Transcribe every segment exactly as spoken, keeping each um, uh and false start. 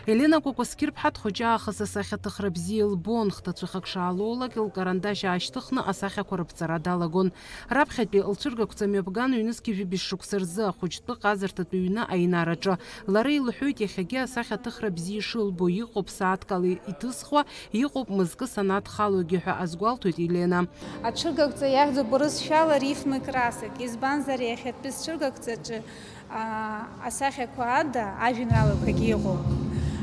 Елена Кәакәасқьыр-ԥҳа дхәыҷы аахыс асахьаҭыхра бзиа илбон, хҭацәыхак шаалоулак лкарандашь аашьҭыхны асахьақәа рыԥҵара далагон. Раԥхьатәи лцәыргақәҵа мҩаԥган ҩнызқьи жәибжь шықәса рзы ахәыҷтәы ҟазарҭатә ҩны аинараҿы. Лара илҳәоит, иахьагьы асахьаҭыхра бзиа ишылбо, иҟоуп сааҭк ала иҭысхуа, иҟоуп мызкы санадхалогьы ҳәа азгәалҭоит Елена. Ацәыргақәҵа иахьӡуп урысшәала рифмы красок, избанзар иахьатәи сцәыргақәҵаҿы, аа, асахьақәа ада ажәеинраалақәагьы ыҟоуп.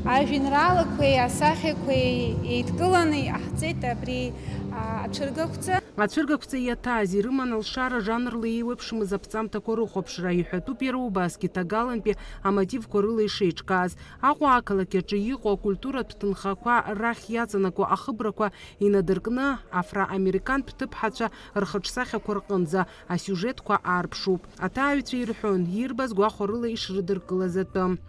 Ажәеинраалақәеи асахьақәеи еидкыланы иҟаҳҵеит абри, аа, ацәыргақәҵа. Ацәыргақәҵа иаҭааз ирыман алшара жанрла еиуеиԥшымыз аԥҵамҭақәа рыхәаԥшра, иҳәатәуп иара убасгьы ҭагалантәи амотивқәа рыла ишеиҿкааз. Аҟәа ақалақь аҿы иҟоу акультуратә ҭынхақәа рахь иаҵанакуа ахыбрақәа инадыркны, афра-американтә ҭыԥҳацәа рхаҿсахьақәа рҟынӡа асиужетқәа аарԥшуп. Аҭааҩцәа ирҳәон, ирбаз гәахәарыла ишрыдыркылаз атәы.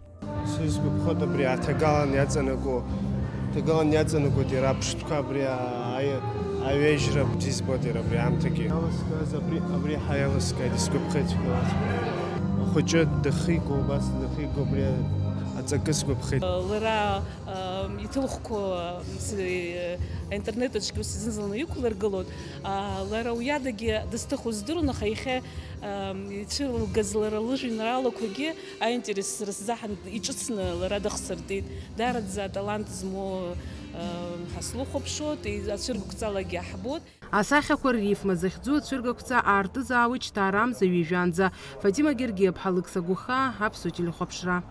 Сызгәаԥхоит абри аҭагалан иаҵанакуа, ҭагалан иаҵанакуеит иара аԥштәқәа абри аи-, аҩежьра бзиа збоит иара абри аамҭагьы. Иалыскааз абри, абри ҳа иалыскааит, исгәаԥхеит цәгьала. Ахәыҷы дахьиго, убас дахьиго абри аҵакы сгәаԥхеит. Лара, ам, иҭылхқәа, ам, с-, э, аинтернет аҿгьы ус зынзаланы иқәлыргылон. А, лара уи адагьы дызҭаху здыруан, аха иахьа, ам, ицәылгаз лара лыжәеинраалақәагьы аинтерес сара сзаҳан иҿыцны лара дахсыртит. Даараӡа аталант змоу, ам, ҳазлыхәаԥшуеит, и-, ацәыргақәҵалагьы ҳбоит. Асахьақәа ррифма захьӡу ацәыргақәҵа аартызаауеит шьҭа арамза ҩажәанӡа. Фатима Гергиаԥҳа, Лықьса Гәыхаа, Аԥсуа телехәаԥшра.